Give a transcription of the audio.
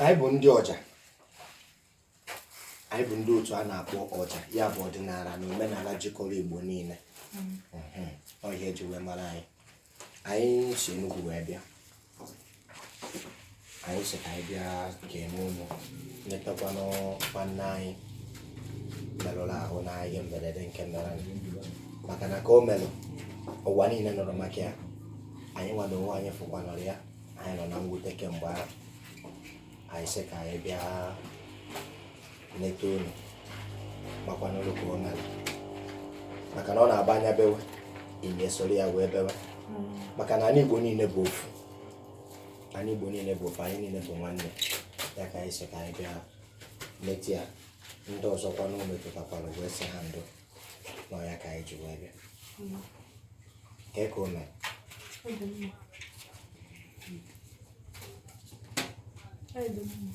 Anyị bụ ndị ọja. Anyị bụ ndị otu a na-akpọ ọja, ya bụ ọdịnala na omenala jikọrọ Igbo niile. Ọ ihe eji wee mara anyị. Anyị si Enugu wee bịa. Anyị sị ka anyị bịa kene unu, letakwanụ nwanne anyị merụrụ ahụ na ihe mberede nke mere, maka na ka o melụ, ụwa niile nụrụ maka ya. Anyị nwa na onwe anyị fụkwanụrụ ya. Anyị nọ na mwute kemgbe ahụ. Anyị sị ka anyị bịa leta unu, makwanụrụ ka o mere, maka na ọ na-aba anya bewe, inye soro ya wee bewe, maka na anyị Igbo niile bụ ofu. Anyị Igbo niile bụ ofu, anyị niile bụ nwanne. Ya ka anyị sị ka anyị bịa leta ya. Ndị ọzọkwa na o metụtakwara wee sị ha ndo na ya ka anyị ji wee bịa. Kee ka o mere? Ọ dị mma. Ọ dị mma.